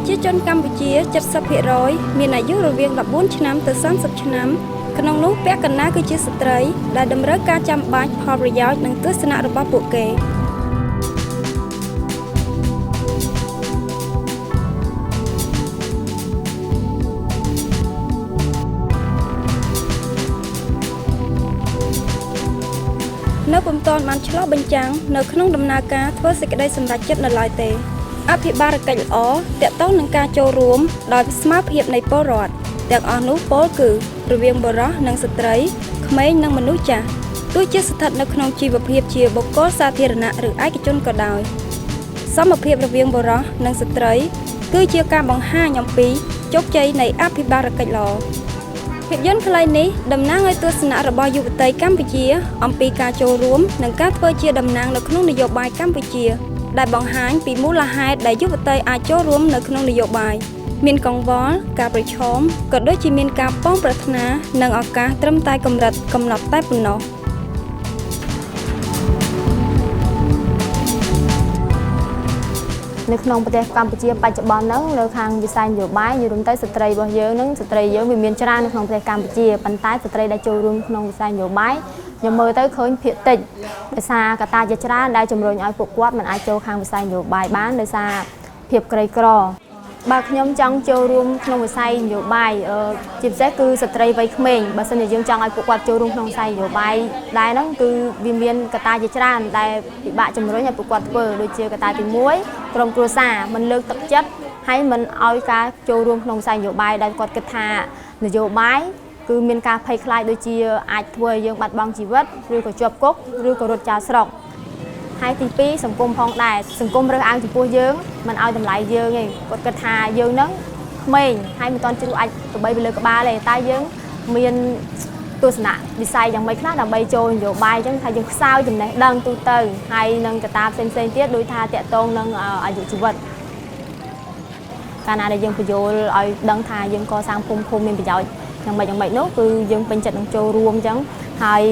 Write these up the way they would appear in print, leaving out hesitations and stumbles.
ប្រជាជនកម្ពុជា70%មានអាយុរវាង14ឆ្នាំទៅ30ឆ្នាំក្នុងនោះពាក់កណ្ដាលគឺជាស្ត្រីដែលតម្រូវការចាំបាច់ផលប្រយោជន៍និងទស្សនៈរបស់ពួកគេនៅពុំទាន់បានឆ្លុះបញ្ចាំងនៅក្នុងដំណើរការធ្វើសេចក្តីសម្រេចចិត្តនៅឡើយទេអភិបាលកិច្ចល្អទាក់ទងនឹងការចូលរួមដោយស្មើភាពនៃពលរដ្ឋទាំងអស់នោះពលគឺរវាងបុរសនិងស្ត្រីក្មេងនិងមនុស្សចាស់ទោះជាស្ថិតនៅក្នុងជីវភាពជាបុគ្គលសាធារណៈឬឯកជនក៏ដោយសមភាពរវាងបុរសនិងស្ត្រីគឺជាការបង្ហាញអំពីជោគជ័យនៃអភិបាលកិច្ចល្អភាពយន្តខ្លីនេះតំណាងឲ្យទស្សនៈរបស់យុវតីកម្ពុជាអំពីការចូលរួមនិងការធ្វើជាតំណាងនៅក្នុងនយោបាយកម្ពុជាដែលបង្ហាញពីមូលហេតុដែលយុវតីអាចចូលរួមនៅក្នុងនយោបាយមានកង្វល់ការប្រឈមក៏ដូចជាមានការប៉ងប្រាថ្នានិងឱកាសត្រឹមតែកម្រិតកំណត់តែប៉ុណ្ណោះនៅក្នុងប្រទេសកម្ពុជាបច្ចុប្បន្នហ្នឹងនៅខាងវិស័យនយោបាយនិយាយរួមទៅស្ត្រីរបស់យើងហ្នឹងស្ត្រីយើងវាមានច្រើននៅក្នុងប្រទេសកម្ពុជាប៉ុន្តែស្ត្រីដែលចូលរួមក្នុងវិស័យនយោបាយខ្ញុំមើលទៅឃើញភាគតិចដោយសារកត្តាជាច្រើនដែលជំរុញឲ្យពួកគាត់មិនអាចចូលខាងវិស័យនយោបាយបានដោយសារភាពក្រីក្របើខ្ញុំចង់ចូលរួមក្នុងវិស័យនយោបាយជាពិសេសគឺស្ត្រីវ័យក្មេងបើសិនជាយើងចង់ឲ្យពួកគាត់ចូលរួមក្នុងវិស័យនយោបាយដែរហ្នឹងគឺវាមានកត្តាជាច្រើនដែលពិបាកជំរុញឲ្យពួកគាត់ធ្វើដូចជាកត្តាទី1ក្រុមគ្រួសារមិនលើកទឹកចិត្តហើយមិនឲ្យការចូលរួមក្នុងវិស័យនយោបាយដែលគាត់គិតថានយោបាយគឺមានការភ័យខ្លាចដូចជាអាចធ្វើឲ្យយើងបាត់បង់ជីវិតឬក៏ជាប់គុកឬក៏រត់ចោលស្រុកហើយទី2សង្គមផងដែរសង្គមរើសអើងចំពោះយើងមិនឲ្យតម្លៃយើងទេគាត់គិតថាយើងនឹងក្មេងហើយមិនទាន់ជ្រុះអាចទៅបីលើក្បាលទេតែយើងមានទស្សនៈវិស័យយ៉ាងម៉េចខ្លះដើម្បីចូលនយោបាយអញ្ចឹងថាយើងខ្សោយចំណេះដឹងទូទៅហើយនឹងកត្តាផ្សេងៗទៀតដូចថាតាក់ទងនឹងអាយុជីវិតកាលណាដែលយើងពយល់ឲ្យដឹងថាយើងកសាងភូមិឃុំមានប្រយោជន៍យ៉ាងម៉េចយ៉ាងម៉េចនោះគឺយើងពេញចិត្តនឹងចូលរួមអញ្ចឹងហើយ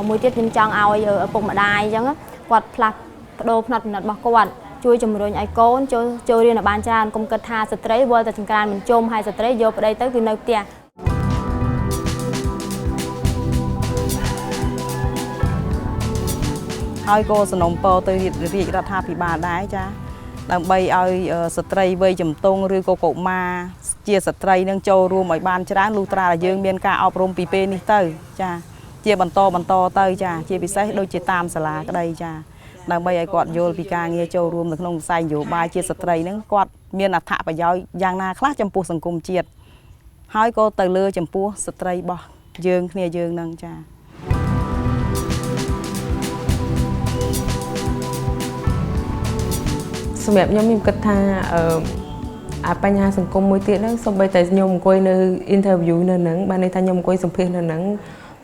មួយទៀតខ្ញុំចង់ឲ្យឪពុកម្ដាយអញ្ចឹងគាត់ផ្លាស់ប្ដូរផ្នត់គំនិតរបស់គាត់ជួយជំរុញឲ្យកូនចូលរៀនឲ្យបានច្រើនកុំគិតថាស្ត្រីវល់តែចង្ក្រានមិនជុំហើយស្ត្រីយកប្តីទៅគឺនៅផ្ទះហើយក៏សំណូមពរទៅរាជរដ្ឋាភិបាលដែរចាដើម្បីឲ្យស្ត្រីវ័យជំទង់ឬក៏កុមារជាស្ត្រីនឹងចូលរួមឲ្យបានច្រើនលុះត្រាតែយើងមានការអប់រំពីពេលនេះទៅចាជាបន្តទៅចាជាពិសេសដូចជាតាមសាលាក្តីចាដើម្បីឲ្យគាត់យល់ពីការងារចូលរួមនៅក្នុងវិស័យនយោបាយជាស្ត្រីនឹងគាត់មានអត្ថប្រយោជន៍យ៉ាងណាខ្លះចំពោះសង្គមជាតិហើយក៏ទៅលើចំពោះស្ត្រីរបស់យើងគ្នាយើងនឹងចាសម្រាប់ខ្ញុំគិតថាអាបញ្ហាសង្គមមួយទៀតហ្នឹងសូម្បីតែខ្ញុំអង្គុយនៅ interview នៅហ្នឹងបានន័យថាខ្ញុំអង្គុយសម្ភាសនៅហ្នឹង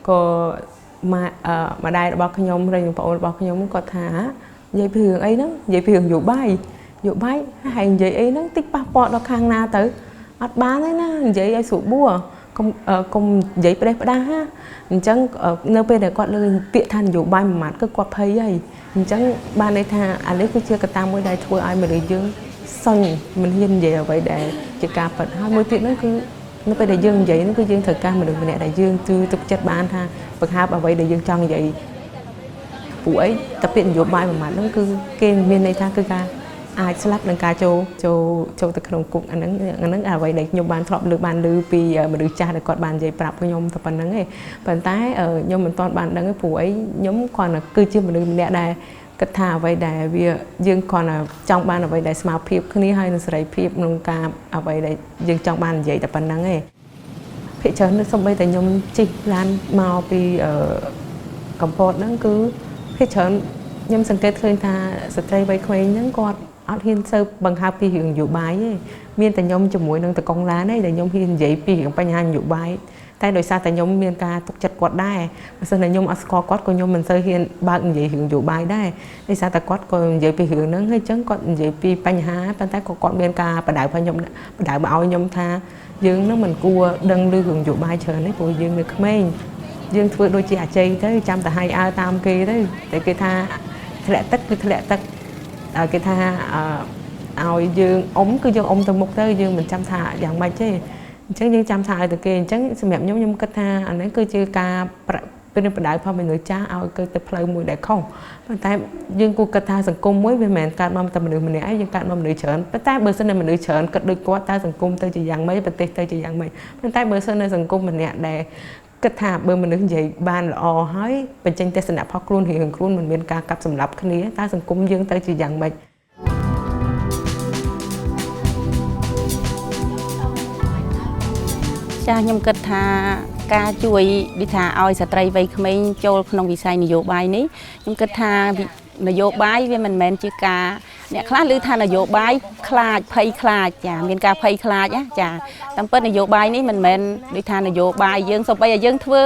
ក៏ម្ដាយរបស់ខ្ញុំឬប្អូនរបស់ខ្ញុំគាត់ថានិយាយពីរឿងអីហ្នឹងនិយាយពីរឿងនយោបាយហើយនិយាយអីហ្នឹងតិចប៉ះពាល់ដល់ខាងណាទៅអត់បានទេណានិយាយឲ្យស្រួលបួរកុំនិយាយផ្ដេសផ្ដាសណាអញ្ចឹងនៅពេលដែលគាត់លើពាក្យថានយោបាយមួយម៉ាត់គឺគាត់ភ័យហើយអញ្ចឹងបានន័យថាអានេះគឺជាកត្តាមួយដែលធ្វើឲ្យមនុស្សយើងសុញមិនហ៊ាននិយាយអ្វីដែលជាការពិតហើយមួយទៀតហ្នឹងគឺនៅពេលដែលយើងនិយាយហ្នឹងគឺយើងត្រូវការមនុស្សម្នាក់ដែលយើងជឿទុកចិត្តបានថាបង្ហើបអ្វីដែលយើងចង់និយាយពួកអីតែពាក្យនយោបាយមួយម៉ាត់ហ្នឹងគឺគេមានន័យថាគឺការអាចស្លាប់នឹងការចូលទៅក្នុងគុកអាហ្នឹងអ្វីដែលខ្ញុំបានធ្លាប់លើបានឮពីមនុស្សចាស់ដែលគាត់បាននិយាយប្រាប់ខ្ញុំតែប៉ុណ្្នឹងឯងប៉ុន្តែខ្ញុំមិនទាន់បានដឹងទេព្រោះអីខ្ញុំគ្រាន់តែគឺជាមនុស្សម្នាក់ដែលគិតថាអ្វីដែលវាយើងគ្រាន់តែចង់បានអ្វីដែលស្មើភាពគ្នាហើយនឹងសេរីភាពក្នុងការអ្វីដែលយើងចង់បាននិយាយតែប៉ុណ្្នឹងឯងភាគច្រើនសូម្បីតែខ្ញុំជិះឡានមកពីកំពតហ្នឹងគឺភាគច្រើនខ្ញុំសង្កេតឃើញថាស្ត្រីវ័យក្មេងហ្នឹងគាត់អត់ហ៊ានសូវបង្ហើបពីរឿងនយោបាយទេមានតែខ្ញុំជាមួយនឹងតកងឡានឯងដែលខ្ញុំហ៊ាននិយាយពីរឿងបញ្ហានយោបាយតែដោយសារតែខ្ញុំមានការទុកចិត្តគាត់ដែរបើសិនតែខ្ញុំអត់ស្គាល់គាត់ក៏ខ្ញុំមិនសូវហ៊ានបើកនិយាយរឿងនយោបាយដែរដោយសារតែគាត់ក៏និយាយពីរឿងហ្នឹងហើយអញ្ចឹងគាត់និយាយពីបញ្ហាប៉ុន្តែក៏គាត់មានការបដៅឲ្យខ្ញុំបដៅមកឲ្យខ្ញុំថាយើងនឹងមិនគួរដឹងឮរឿងនយោបាយច្រើនទេព្រោះយើងនៅក្មេងយើងធ្វើដូចជាអាជ័យទៅចាំតែឲ្យអើតាមគេទៅតែគេថាធ្លាក់ទឹកគឺធ្លាក់ទឹកគេថា ឲ្យយើងអ៊ំគឺយើងអ៊ំទៅមុខទៅយើងមិនចាំថាយ៉ាងម៉េចទេអញ្ចឹងយើងចាំថាឲ្យទៅគេអញ្ចឹងសម្រាប់ខ្ញុំខ្ញុំគិតថាអានេះគឺជាការពេលបដៅផលមនុស្សចាស់ឲ្យគឺទៅផ្លូវមួយដែលខុសប៉ុន្តែយើងគួរគិតថាសង្គមមួយវាមិនមែនកើតមកតែមនុស្សម្នាក់ឯងយើងកើតមកមនុស្សច្រើនប៉ុន្តែបើសិនជាមនុស្សច្រើនគិតដូចគាត់តើសង្គមទៅជាយ៉ាងម៉េចប្រទេសទៅជាយ៉ាងម៉េចប៉ុន្តែបើសិននៅសង្គមម្នាក់ដែលគិតថាបើមនុស្សនិយាយបានល្អហើយបញ្ចេញទស្សនៈរបស់ខ្លួនរៀងៗខ្លួនមិនមានការកាប់សម្លាប់គ្នាតើសង្គមយើងទៅជាយ៉ាងម៉េចចាស់ខ្ញុំគិតថាការជួយដូចថាឲ្យស្ត្រីវ័យក្មេងចូលក្នុងវិស័យនយោបាយនេះខ្ញុំគិតថានយោបាយវាមិនមែនជាការអ្នកខ្លះឮថានយោបាយខ្លាចភ័យខ្លាចចាមានការភ័យខ្លាចណាចាតាមពិតនយោបាយនេះមិនមែនដូចថានយោបាយយើងសូម្បីតែយើងធ្វើ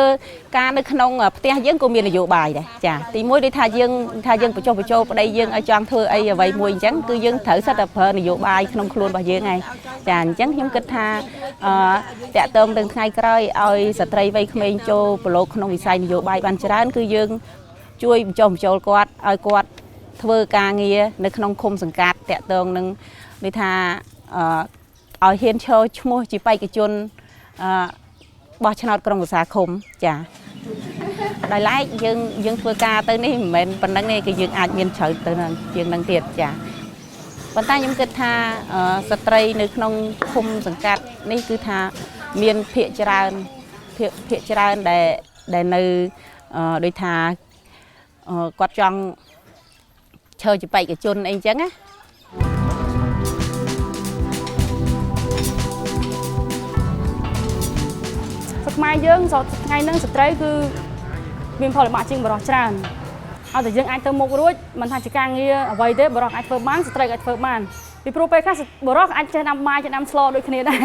ការនៅក្នុងផ្ទះយើងក៏មាននយោបាយដែរចាទីមួយដូចថាយើងបញ្ចុះបញ្ចូលប្តីយើងឲ្យចង់ធ្វើអីអ្វីមួយអញ្ចឹងគឺយើងត្រូវសិតតែប្រើនយោបាយក្នុងខ្លួនរបស់យើងឯងចាអញ្ចឹងខ្ញុំគិតថាតាក់ទងទៅថ្ងៃក្រោយឲ្យស្ត្រីវ័យក្មេងចូលប្រឡូកក្នុងវិស័យនយោបាយបានច្រើនគឺយើងជួយបញ្ចុះបញ្ចូលគាត់ឲ្យគាត់ធ្វើការងារនៅក្នុងឃុំសង្កាត់តាក់ទងនឹងដូចថាឲ្យហ៊ានឈរឈ្មោះជាបេក្ខជនបោះឆ្នោតក្រុមប្រឹក្សាឃុំចាដោយឡែកយើងធ្វើការទៅនេះមិនមែនប៉ុណ្្នឹងទេគឺយើងអាចមានជ្រៅទៅនឹងជាងនឹងទៀតចាប៉ុន្តែខ្ញុំគិតថាស្ត្រីនៅក្នុងឃុំសង្កាត់នេះគឺថាមានភាគច្រើនភាគច្រើនដែលនៅដូចថាគាត់ចង់ឈរជាបេក្ខជនអីចឹងណាស្រុកខ្មែរយើងសប្តាហ៍ថ្ងៃហ្នឹងស្ត្រីគឺមានផលលំបាកជាងបុរសច្រើនឲ្យតែយើងអាចទៅមុខរួចមិនថាជាការងារអ្វីទេបុរសអាចធ្វើបានស្ត្រីអាចធ្វើបានពីព្រោះពេលខ្លះបុរសអាចចេះដាំបាយចេះដាំស្លដូចគ្នាដែរ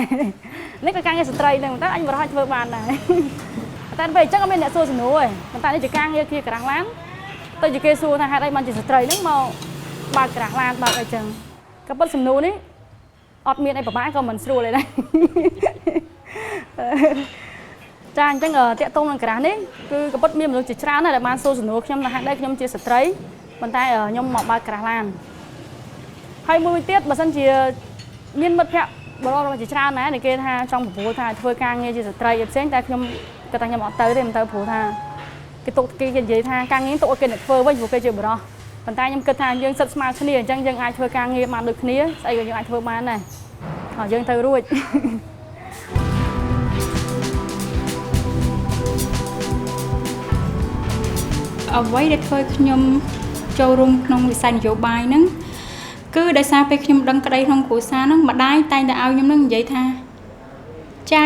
នេះក៏ការងារស្ត្រីដែរតែអាចបុរសអាចធ្វើបានដែរតែពេលអញ្ចឹងអត់មានអ្នកសួរសំណួរទេប៉ុន្តែនេះជាការងារជាក្រាស់ឡានទៅជាគេសួរថាហេតុអីបានជាស្ត្រីហ្នឹងមកបើកក្រាស់ឡានបើកអីចឹងក៏ប៉ុន្តែសំណួរនេះអត់មានអីពិបាកក៏មិនស្រួលដែរចាអញ្ចឹងតាក់ទងនឹងក្រាស់នេះគឺក៏ពិតមានមនុស្សជាច្រើនណាស់ដែលបានសួរសំណួរខ្ញុំថាហេតុអីខ្ញុំជាស្ត្រីប៉ុន្តែខ្ញុំមកបើកក្រាស់ឡានហើយមួយទៀតបើសិនជាមានមិត្តភ័ក្តិបរិសុទ្ធជាច្រើនណាស់ដែលគេថាចង់ប្រពន្ធថាធ្វើការងារជាស្ត្រីផ្សេងតែខ្ញុំគាត់ថាខ្ញុំអត់ទៅទេមិនទៅព្រោះថាគេទុកគេនិយាយថាការងារទុកឲ្យគេអ្នកធ្វើវិញព្រោះគេជាបុរសប៉ុន្តែខ្ញុំគិតថាយើងសិតស្មើគ្នាអញ្ចឹងយើងអាចធ្វើការងារបានដូចគ្នាស្អីក៏យើងអាចធ្វើបានដែរហើយយើងទៅរួចអ្វីដែលធ្វើខ្ញុំចូលរួមក្នុងវិស័យនយោបាយហ្នឹងគឺដោយសារពេលខ្ញុំដឹងក្តីក្នុងគ្រួសារហ្នឹងម្ដាយតែងតែឲ្យខ្ញុំហ្នឹងនិយាយថាចា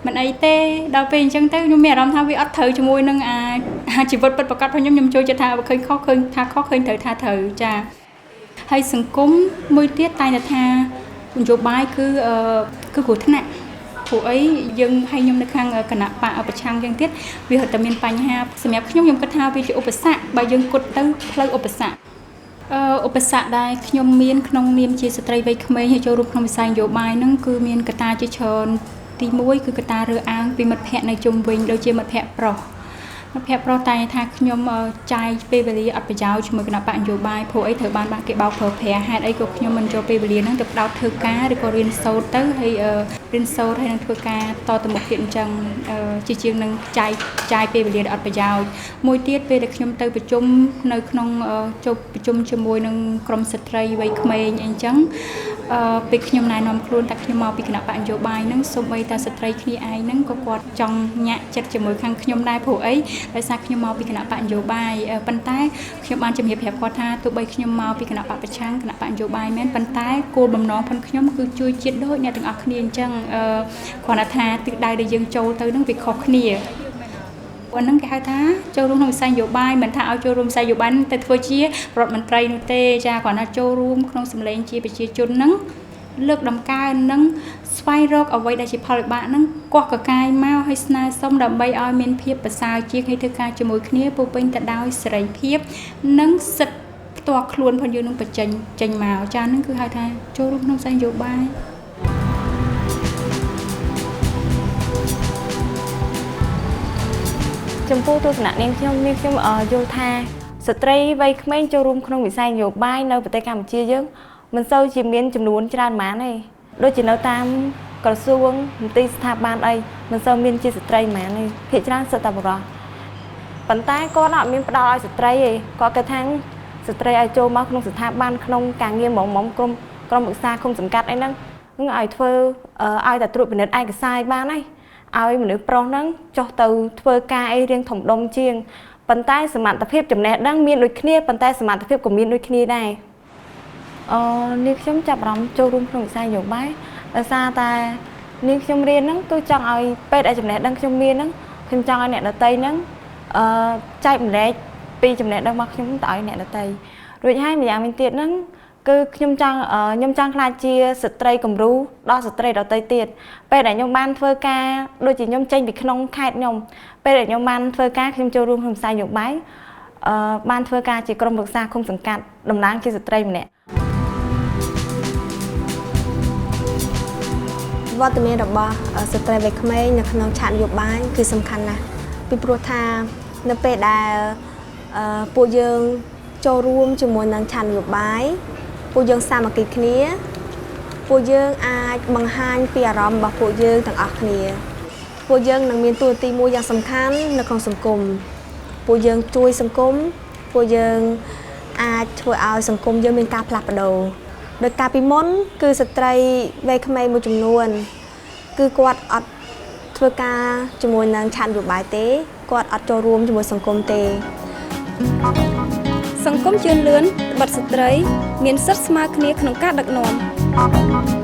មិនអីទេដល់ពេលអញ្ចឹងទៅខ្ញុំមានអារម្មណ៍ថាវាអត់ត្រូវជាមួយនឹងអាជីវិតពិតប្រាកដរបស់ខ្ញុំខ្ញុំចូលចិត្តថាបើឃើញខុសឃើញថាខុសឃើញត្រូវថាត្រូវចាហើយសង្គមមួយទៀតតែងតែថានយោបាយគឺគ្រោះថ្នាក់ព្រោះអីយើងហើយខ្ញុំនៅខាងគណៈបកប្រឆាំងយ៉ាងទៀតវារត់តែមានបញ្ហាសម្រាប់ខ្ញុំខ្ញុំគិតថាវាជាឧបសគ្គបើយើងគិតទៅផ្លូវឧបសគ្គឧបសគ្គដែលខ្ញុំមានក្នុងនាមជាស្ត្រីវ័យក្មេងហើយចូលរួមក្នុងវិស័យនយោបាយហ្នឹងគឺមានកត្តាជាច្រើនទី1គឺកត្តារើសអើងពីមិត្តភ័ក្តិនៅជុំវិញដូចជាមិត្តភ័ក្តិប្រុសមិត្តភ័ក្តិប្រុសតែថាខ្ញុំចាយពេលវេលាអត់ប្រយោជន៍ជាមួយគណៈបកនយោបាយព្រោះអីត្រូវបានគេបោកប្រើប្រាស់ហេតុអីក៏ខ្ញុំមិនយកពេលវេលាហ្នឹងទៅផ្ដោតធ្វើការឬក៏រៀនសូត្រទៅហើយរៀនសូត្រហើយនឹងធ្វើការតទៅមុខទៀតអញ្ចឹងជាជាងនឹងចាយពេលវេលាដែលអត់ប្រយោជន៍មួយទៀតពេលដែលខ្ញុំទៅប្រជុំនៅក្នុងជួបប្រជុំជាមួយនឹងក្រុមស្ត្រីវ័យក្មេងអីចឹងពេលខ្ញុំណែនាំខ្លួនតែខ្ញុំមកពីគណៈបកនយោបាយហ្នឹងសូម្បីតែស្ត្រីគ្នាឯងហ្នឹងក៏គាត់ចង់ញាក់ចិត្តជាមួយខាងខ្ញុំដែរព្រោះអីដោយសារខ្ញុំមកពីគណៈបកនយោបាយប៉ុន្តែខ្ញុំបានជំរាបប្រាប់គាត់ថាទោះបីខ្ញុំមកពីគណៈបកប្រឆាំងគណៈបកនយោបាយមែនប៉ុន្តែគោលបំណងផងខ្ញុំគឺជួយជាតិដូចអ្នកទាំងអស់គ្នាអញ្ចឹងគ្រាន់តែថាទិសដៅដែលយើងចូលទៅហ្នឹងវាខុសគ្នាអាហ្នឹងគេហៅថាចូលរួមក្នុងវិស័យនយោបាយមិនថាឲ្យចូលរួមវិស័យនយោបាយទៅធ្វើជារដ្ឋមន្ត្រីនោះទេចាគ្រាន់តែចូលរួមក្នុងសម្លេងជាប្រជាជនហ្នឹងលើកដំកើងនឹងស្វែងរកអ្វីដែលជាផលវិបាកហ្នឹងកោះកកាយមកឲ្យស្នើសុំដើម្បីឲ្យមានភាពប្រសើរជាងឲ្យធ្វើការជាមួយគ្នាពោពេញទៅដោយសេរីភាពនិងសិទ្ធិផ្ទាល់ខ្លួនផងយើងនឹងបញ្ចេញចេញមកចាហ្នឹងគឺហៅថាចូលរួមក្នុងវិស័យនយោបាយចំពោះទស្សនៈនាងខ្ញុំយល់ថាស្ត្រីវ័យក្មេងចូលរួមក្នុងវិស័យនយោបាយនៅប្រទេសកម្ពុជាយើង មិនសូវជាមានចំនួនច្រើនប៉ុន្មានទេដូចជានៅតាមក្រសួងមន្ទីរស្ថាប័នអីមិនសូវមានជាស្ត្រីប៉ុន្មានទេភាគច្រើនសុទ្ធតែបុរសប៉ុន្តែគាត់អត់មានផ្ដល់ឲ្យស្ត្រីទេគាត់គិតថាស្ត្រីឲ្យចូលមកក្នុងស្ថាប័នក្នុងការងារហ្មងក្រុមប្រឹក្សាឃុំសង្កាត់អីហ្នឹងឲ្យធ្វើឲ្យតែត្រួតពិនិត្យឯកសារបានហើយឲ្យមនុស្សប្រុសហ្នឹងចុះទៅធ្វើការអីរៀងធំដុំជាងប៉ុន្តែសមត្ថភាពចំណេះដឹងមានដូចគ្នាប៉ុន្តែសមត្ថភាពក៏មានដូចគ្នាដែរនេះខ្ញុំចាប់អារម្មណ៍ចូលរួមក្នុងវិស័យនយោបាយដោយសារតែនាងខ្ញុំរៀនហ្នឹងគឺចង់ឲ្យពេទ្យឲ្យចំណេះដឹងខ្ញុំមានហ្នឹងខ្ញុំចង់ឲ្យអ្នកដទៃហ្នឹងចែកម្លែកពីចំណេះដឹងរបស់ខ្ញុំទៅឲ្យអ្នកដទៃរួចហើយម្យ៉ាងវិញទៀតហ្នឹងគឺខ្ញុំចង់ក្លាយជាស្ត្រីគំរូដល់ស្ត្រីដទៃទៀតពេលដែលខ្ញុំបានធ្វើការដូចជាខ្ញុំចេញពីក្នុងខេត្តខ្ញុំពេលដែលខ្ញុំបានធ្វើការខ្ញុំចូលរួមក្នុងវិស័យនយោបាយបានធ្វើការជាក្រុមប្រឹក្សាឃុំសង្កាត់តំណាងជាស្ត្រីម្នាក់វត្តមានរបស់ស្ត្រីវ័យក្មេងនៅក្នុងឆាកនយោបាយគឺសំខាន់ណាស់ពីព្រោះថានៅពេលដែលពួកយើងចូលរួមជាមួយនឹងឆាកនយោបាយពួកយើងសាមគ្គីគ្នាពួកយើងអាចបង្ហាញពីអារម្មណ៍របស់ពួកយើងទាំងអស់គ្នាពួកយើងនឹងមានតួនាទីមួយយ៉ាងសំខាន់នៅក្នុងសង្គមពួកយើងជួយសង្គមពួកយើងអាចធ្វើឲ្យសង្គមយើងមានការផ្លាស់ប្ដូរដោយកាលពីមុនគឺស្ត្រីវ័យក្មេងមួយចំនួនគឺគាត់អត់ធ្វើការជាមួយនឹងឆាកនយោបាយទេគាត់អត់ចូលរួមជាមួយសង្គមទេសង្គមជឿនលឿនត្បិតស្ត្រីមានសិទ្ធិស្មើគ្នាក្នុងការដឹកនាំ។